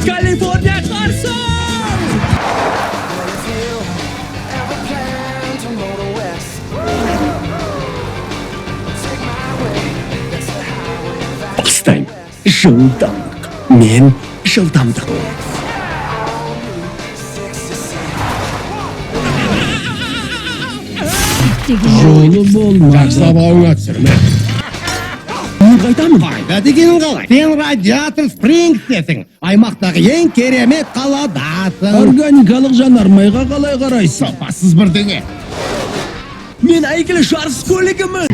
Калифорния қарсы! Well, if you ever plan to motor west, take my way. That's the highway of Бастаймын. Жылдамдық. Мен жылдамдық. 66. Жолы болмады. Жақсылап ауыңа түсірме. Мен қайтамын. Қайда дегенің қалай? Сен Радиатор Спрингстесің. Аймақтағы ең керемет қаладасың. Органикалық жанармайға қалай қарайсың? Сапасыз бірдеңе. Мен әйгілі жарыс көлігімін.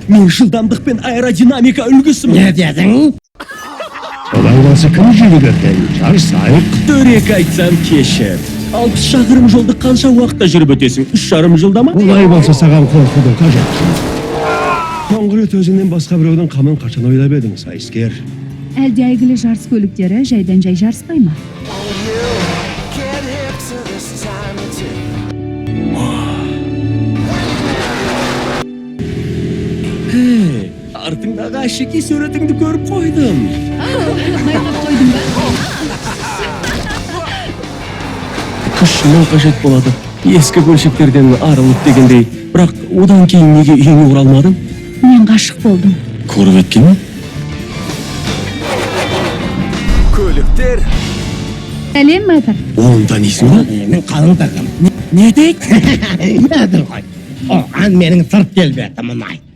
Мен жылдамдық пен аэродинамика үлгісімін. Не дедің? Олай болса кім жүйрік екен? Жарысайық. Дөрекі айтсам кешір. 60 шақырым жолды қанша уақытта жүріп өтесің? 3,5 жылда ма? Олай болса саған қорқудың қажеті жоқ. Соңғы рет өзіңнен басқа біреудің қамын қашан ойлап едің, сайыскер? Әлде әйгілі жарыс көліктері жайдан жай жарыспай ма? Oh, you get hip to this time of day. Hey, артыңдағы әшекей суретіңді көріп қойдым. Байқап қойдың ба? Күш мың қажет болады. Ескі бөлшектерден арылып дегендей. Бірақ одан кейін неге үйіңе оралмадың? Мен ғашық болдым. Корветке ме? Көліктер Сәлем, мэтр. Оны танисың ба? Менің қалыңдығым. Не дейді? Әділ ғой. Оған менің сырт келбетім ұнайды.